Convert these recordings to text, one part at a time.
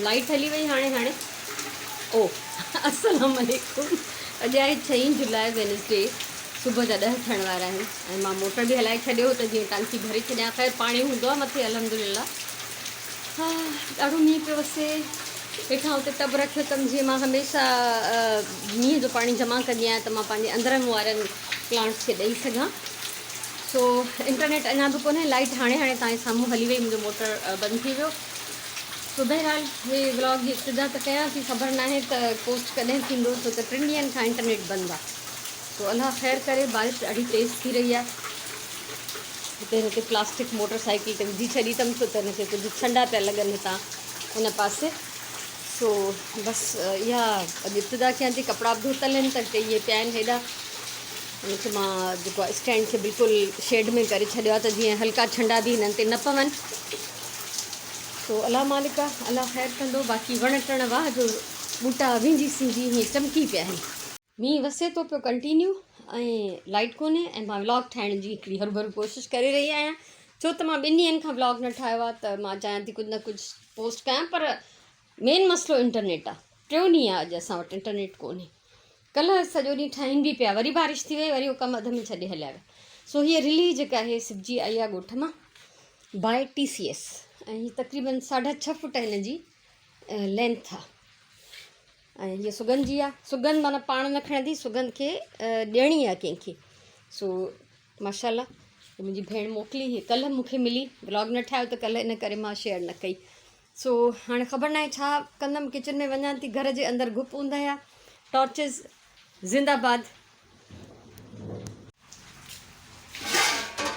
Light هلي وئي هاڻي هاڻي او السلام عليڪم اڄ آهي ڇهين جولاء وينسڊي صبح جا ڏهه ٿيڻ وارا آهن ۽ مان موٽر به هلائي ڇڏيو هو ته جيئن ٽانڪي ڀري ڇڏيان خير پاڻي هوندو آهي مٿي الحمدلله ها ڏاڍو مينهن پيو وسي هيٺان اتي ٽب رکيو اٿم جيئن مان هميشه مينهن جو پاڻي جمع ڪندي آهيان ته مان پنهنجي اندرن وارن پلانٽس کي ڏئي سگهان سو انٽرنيٽ اڃا به ڪونهي لائيٽ هاڻي هاڻي تان جي سامهون هلي وئي منهنجو موٽر بند ٿي ويو سو بهرحال هي ولاگ جي ابتدا ته ڪيان ٿي خبر ناهي ته پوسٽ ڪڏهن ٿيندو ڇو ته ٽن ڏينهن کان انٽرنيٽ بند آ سو الله خير ڪري بارش ڏاڍي تيز ٿي رهي آ هتي هن تي پلاسٽڪ موٽر سائيڪل تي وجهي ڇڏي اٿم ڇو ته هن کي ڪجهه ڇنڊا پيا لڳن هتان ان پاسي سو بس اها اڄ ابتدا ڪيان ٿي ڪپڙا به ڌوتل آهن ته هتي اهي پيا آهن هيڏا ان کي مان جيڪو آهي اسٽينڊ کي بلڪل شيڊ ۾ ڪري ڇڏيو آهي ته جيئن هلڪا ڇنڊا به هنن تي نه پون سو الله مالڪ آهي الله خير ڪندو باقي وڻ ٽڻ واهه جو ٻوٽا وينجهي سينجهي هيئن چمڪي پيا آهن. مينهن وسي ٿو پيو ڪنٽينيو ۽ لائيٽ ڪونهي ۽ مان ولاگ ٺاهڻ جي هڪڙي هروڀرو ڪوشش ڪري رهي آهيان ڇو ته مان ٻن ڏينهن کان ولاگ نه ٺاهيو آهي ته مان چاهيان ٿي ڪجهه نه ڪجهه پوسٽ ڪيان پر مين مسئلو انٽرنيٽ آ ٽيون ڏينهن آ اڄ اسان وٽ انٽرنيٽ ڪونهي ڪلهه سڄو ڏينهن ٺاهين به پيا وري بارش ٿي وئي وري اهو ڪم اڌ ۾ ڇڏي هليا ويا سو هيء رلي جيڪا آهي سبجي آئي آ ڳوٺ مان باء ٽي سي ايس ۽ هي تقريبن ساڍا ڇهه فٽ هن جي لينٿ آ ۽ هيء سڳنڌ جي آ سڳنڌ معنيٰ پاڻ نه کڻندي سڳنڌ کي ڏيڻي آ ڪنهن کي سو ماشاء الله منهنجي ڀيڻ موڪلي هي ڪلهه مون کي ملي بلاگ نه ٺاهيو ته ڪلهه ان ڪري مان شيئر نه ڪئي سو هاڻي خبر ناهي ڇا ڪندم ڪچن ۾ وڃان ٿي گهر جي اندر گپ اوندهه آ ٽارچز زنده باد.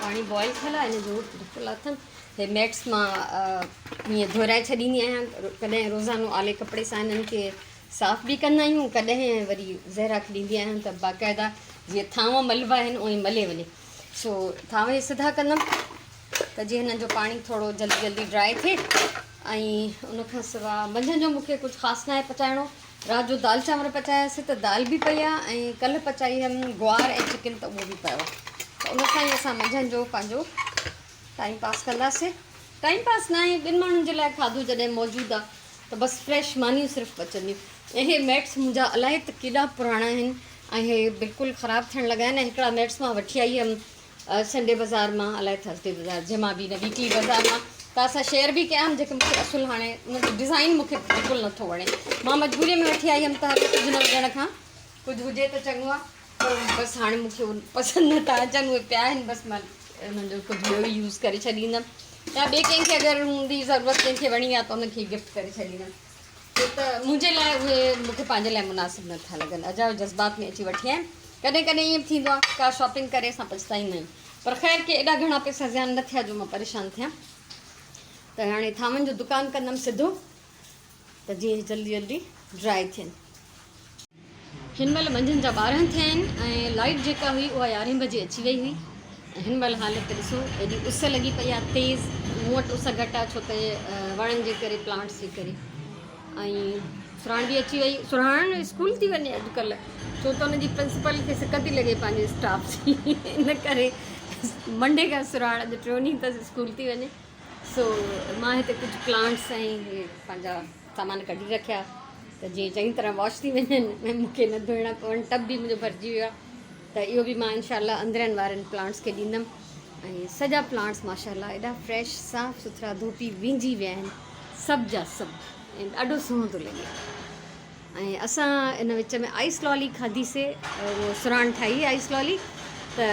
پاڻي بوائل ٿيل آ ان جو ڍڪ لاٿم هي ميٽس مان ائين ڌورائي ڇڏيندي آهيان ڪڏهن روزانو آلي ڪپڙي سان انهن کي صاف به ڪندا آهيون ڪڏهن وري زهرا کي ڏيندي آهيان ته باقاعده جيئن ٿانو ملبا آهن اوئين ملي وڃي سو ٿانو هي سڌا ڪندم ته جيئن هنن جو پاڻي ٿورو جلدي جلدي ڊرائي ٿئي ۽ ان کان سوا منجهند جو مونکي ڪجهه خاص ناهي پچائڻو رات جو دال چانور پچاياسي ته دال به پئي آهي ۽ ڪلهه پچائي هيم گوار ۽ چڪن ته اهو به پيو آهي ته ان سان ئي اسان منجهند جو پنهنجو ٽائيم پاس ڪنداسي ٽائيم پاس ناهي ٻن ماڻهن جي لاء کاڌو جڏهن موجود آهي ته بس فريش مانيون صرف بچنديون ۽ هي ميٽس منهنجا الائي ته ڪيڏا پراڻا آهن ۽ هي بلڪل خراب ٿيڻ لڳا آهن ۽ هڪڙا ميٽس مان وٺي آئي هيم سنڊي بازار مان الائي ٿرسڊي بازار جنهن مان به نه ويڪلي بازار مان ته اسان شيئر به ڪيا آهن جيڪي مونکي اصل هاڻي ان جو ڊزائن مونکي بلڪل نٿو وڻي مان مجبوري ۾ وٺي آئي هيم ته هلو ڪجهه نه هجڻ کان ڪجهه هجي ته چڱو آهي پر بس هاڻي مونکي پسند نٿا اچن اهي پيا آهن بس مان انهن جو ڪجهه ٻيو ئي يوز ڪري ڇڏيندم يا ٻئي ڪنهن کي اگر هوندي ضرورت ڪنهن کي وڻي آ ته ان کي گفٽ ڪري ڇڏيندم ڇو ته منهنجي لاء اهي مون کي پنهنجي لاء مناسب نه ٿا لڳن. اجايو جذبات ۾ اچي وٺي آيم. ڪڏهن ڪڏهن ائين به ٿيندو آهي ڪا شاپنگ ڪري اسان پڇتائيندا آهيون. پر خير ڪي ايڏا گهڻا پئسا زيان نه ٿيا جو مان پريشان ٿيان. ته هاڻي ٿانون جو دڪان ڪندم سڌو ته جيئن جلدي جلدي ڊرائي ٿين. هن مهل منجهند جا 12 ٿيا آهن ۽ لائيٽ جيڪا هئي اها يارهين بجي اچي وئي هئي ۽ هن مهل حالت ڏسو ايڏي اس لڳي پئي آهي تيز مون وٽ اس گهٽ آهي ڇو ته وڻن جي ڪري پلانٽس جي ڪري ۽ سرهاڻ به اچي وئي سرهاڻ اسڪول ٿي وڃي اڄڪلهه ڇو ته ان جي پرنسپل کي سڪ ٿي لڳي پنهنجي اسٽاف جي ان ڪري منڊي کان سرهاڻ اڄ ٽيون ڏينهن اٿس اسڪول ٿي وڃي سو مان هتي ڪجهه پلانٽس ۽ پنهنجا سامان ڪڍي رکيا ته جيئن چڱي طرح واش ٿي وڃن ۽ مون کي نه ڌوئڻا پون ٽب به منهنجو ڀرجي ويو آهي ته اهو به مان انشاء الله اندرين وارن پلانٽس کي ڏيندم ۽ سڄا پلانٽس ماشاء الله ايڏا فريش صاف سٿرا ڌوپي وينجي ويا آهن سڀ جا سڀ ۽ ڏاڍو سهڻو ٿو لڳي ۽ اسان ان وچ ۾ آئس لالي کاڌي سي اهو سرهاڻ ٺاهي آئس لالي ته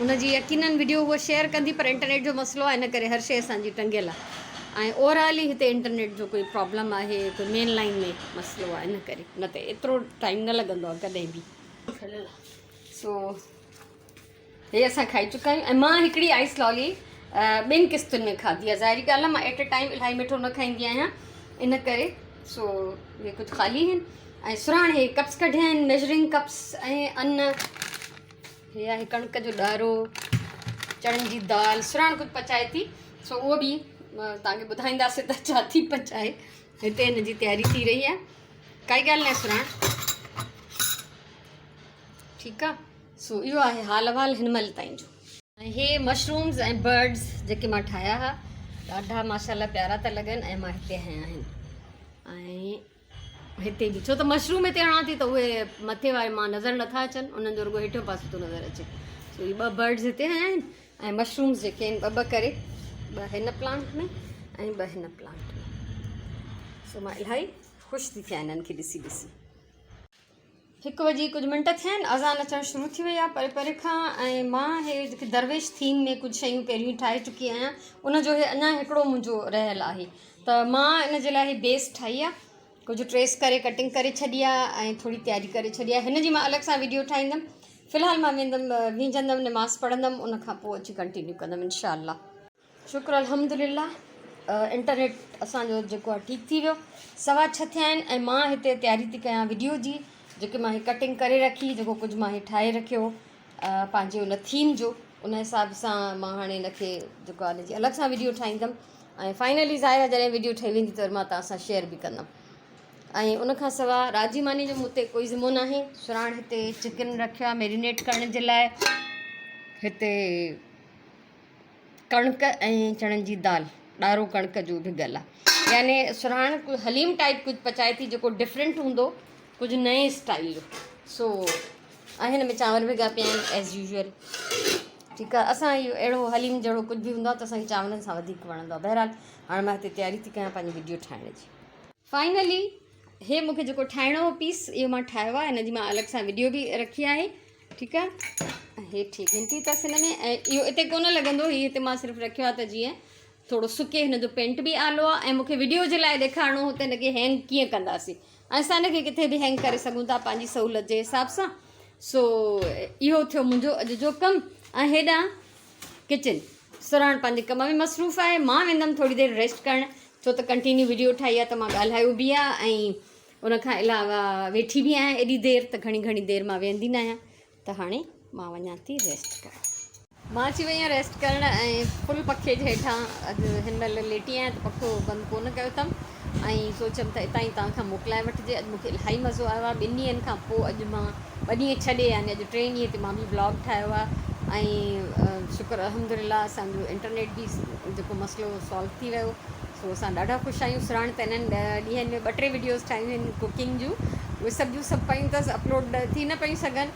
ان جي يقينن وڊيو هوء شيئر ڪندي پر انٽرنيٽ جو مسئلو آهي ان ڪري هر شيء اسان جي ٽنگيل آهي ۽ اوور آل ئي هتي انٽرنيٽ جو ڪوئي پرابلم آهي ڪوئي مين لائن ۾ مسئلو آهي ان ڪري نه ته ايترو ٽائيم نه لڳندو آهي ڪڏهن به سو هي اسان کائي چڪا آهيون ۽ مان هڪڙي آئس لالي ٻن قسطن ۾ کاڌي آهي ظاهري ڳالهه آهي مان ايٽ اي ٽائيم الاهي مٺو نه کائيندي آهيان ان ڪري سو هي ڪجهه خالي آهن ۽ سرهاڻ هي ڪپس ڪڍيا آهن ميجرنگ ڪپس ۽ ان هي آهي ڪڻڪ جو ڏارو چڻن جي دال سرهاڻ ڪجهه پچائي ٿي سو اهو به توهان کي ٻڌائينداسين ته ڇا ٿي پچائي هتي هن جي تياري ٿي رهي آهي ڪائي ڳالهه نه سرهاڻ ٺيڪ آ سو اهو آهي حال احوال هن مهل تائين جو. ۽ هي مشرومز ۽ برڊز جيڪي مان ٺاهيا ها ڏاڍا ماشاءالله پيارا ٿا لڳن ۽ مان هتي هنيا آهن. ۽ هتي به ڇو ته مشروم هتي هڻان ٿي ته اهي مٿي واري مان نظر نٿا اچن انهن جو رڳو هيٺيون پاسو ٿو نظر اچي. سو هي ٻه برڊز هتي هنيا آهن ۽ مشرومز جيڪي آهن ٻه ٻه ڪري ٻه هن پلانٽ ۾ ۽ ٻه هن پلانٽ ۾. سو مان الاهي خوش ٿي ٿيان هنن کي ڏسي ڏسي. هڪ وڄي ڪجهه منٽ ٿيا آهن اذان اچڻ شروع ٿي وئي آهي پري پري کان ۽ مان هي جيڪي درويش ٿيم ۾ ڪجهه شيون پهريون ٺاهي چڪي آهيان ان جو هي اڃا هڪڙو منهنجو رهيل آهي ته مان ان جي لاء هي بيس ٺاهي آهي ڪجهه ٽريس ڪري ڪٽنگ ڪري ڇڏي آهي ۽ ٿوري تياري ڪري ڇڏي آهي هن جي مان الڳ سان ويڊيو ٺاهيندم في الحال مان ويندم وينجهندم نماز پڙهندم ان کان پوء اچي ڪنٽينيو ڪندم انشاء الله. شڪر الحمدلله انٽرنيٽ اسان جو جيڪو آهي ٺيڪ ٿي ويو. 6:15 ٿيا آهن ۽ مان هتي تياري ٿي ڪيان وڊيو جي جيڪي مان هي ڪٽنگ ڪري رکي جيڪو ڪجهه مان هي ٺاهي رکيو پنهنجي ان ٿيم جو ان حساب سان مان هاڻي ان کي جيڪو آهي ان جي الڳ سان وڊيو ٺاهيندم ۽ فائنلي ظاهر آهي جڏهن وڊيو ٺهي ويندي ته وري مان توهان سان شيئر به ڪندم ۽ ان کان سواء رات جي ماني جو مون تي ڪوئي ذمو ناهي. سراڻ هتي چڪن رکيو آهي ميرينيٽ ڪرڻ جي لاء هتي ڪڻڪ ۽ چڻن جي دال ڏارو ڪڻڪ جو ڀڳل آ يعني سرهاڻ حليم ٽائپ ڪجهه پچائي ٿي جيڪو ڊفرنٽ هوندو ڪجهه نئين اسٽائل جو سو ۽ هن ۾ چانور ڀڳا پيا آهن ايز يوزول ٺيڪ آ اسان اهو اهڙو حليم جهڙو ڪجهه به هوندو آ ته اسانکي چانورن سان وڌيڪ وڻندو آ بهرحال هاڻي مان هتي تياري ٿي ڪيان پنهنجي وڊيو ٺاهڻ جي. فائنلي هي مونکي جيڪو ٺاهڻو هو پيس اهو مان ٺاهيو آهي هن جي مان الڳ سان وڊيو به رکي آهي ٺيڪ آهي هيٺ هي گهنٽي اٿس هن ۾ ۽ اهو اتي ڪونه لڳندو هي هتي مان صرف رکيو آهي ته جيئن ٿورو سڪي هن جو پينٽ به آلو آهي ۽ مونکي وڊيو جي لاء ڏيکارڻو هو ته هن کي هينگ ڪيئن ڪنداسين ۽ اسان هن کي ڪٿي به هينگ ڪري سگهون ٿا پنهنجي سهولت جي حساب سان سو اهو ٿيو منهنجو اڄ جو ڪم ۽ هيڏانهن ڪچن سراڻ پنهنجي ڪم ۾ مصروف آهي مان ويندم ٿوري دير ريسٽ ڪرڻ ڇو ته ڪنٽينيو وڊيو ٺاهي آهي ته مان ڳالهايو به آهي ۽ ان کان علاوه ويٺي به آهيان ايڏي دير ته گهڻي گهڻي دير مان ويهندي نه آهيان ته هاڻي مان وڃان ٿي ريسٽ ڪرڻ. مان اچي وئي آهيان ريسٽ ڪرڻ ۽ فل پکي جي هيٺان اڄ هن مهل ليٽي آهيان ته پکو بند ڪونه ڪيو اٿم ۽ سوچيم ته اتان ئي توهان کان موڪلائي وٺجي اڄ مونکي الاهي مزو آيو آهي ٻن ڏينهن کان پوء اڄ مان ٻه ڏينهن ڇڏي يعني اڄ ٽئين ڏينهن تي مان به ولاگ ٺاهيو آهي ۽ شڪر الحمدلله اسان جو انٽرنيٽ به جيڪو مسئلو سالو ٿي ويو سو اسان ڏاڍا خوش آهيون سراڻ ته انهن ڏينهن ۾ ٻه ٽي وڊيوز ٺاهيون آهن ڪوڪنگ جون اهي سڀ جون سڀ پيون اٿس اپلوڊ ٿي نه پيون سگهن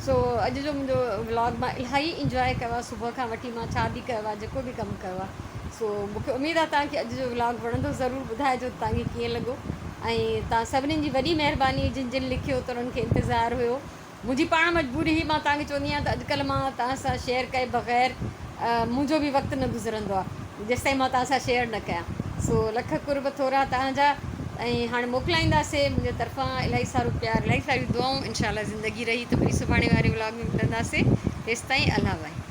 سو اڄ جو منهنجو ولاگ مان الاهي انجواء ڪيو آهي صبح کان وٺي مان ڇا به ڪيو آهي جيڪو به ڪم ڪيو آهي سو مونکي اميد آهي توهان کي اڄ جو ولاگ وڻندو ضرور ٻڌائجو ته توهان کي ڪيئن لڳو ۽ توهان سڀني جي وڏي مهرباني جن جن لکيو ته انهن کي انتظار هيو منهنجي پاڻ مجبوري هئي مان توهان کي چوندي آهيان ته اڄڪلهه مان توهان سان شيئر ڪئي بغير منهنجو به وقت نه گذرندو آهي جيستائين مان توهان سان شيئر نه ڪيان سو لک قرب ٿورا توهان جا ۽ هاڻي موڪلائينداسي منهنجي طرفان الاهي سارو پيار الاهي ساريون دعائون انشاء الله زندگي رهي ته وري سڀاڻي واري ولاگ ۾ ملنداسي تيستائين الله واهي.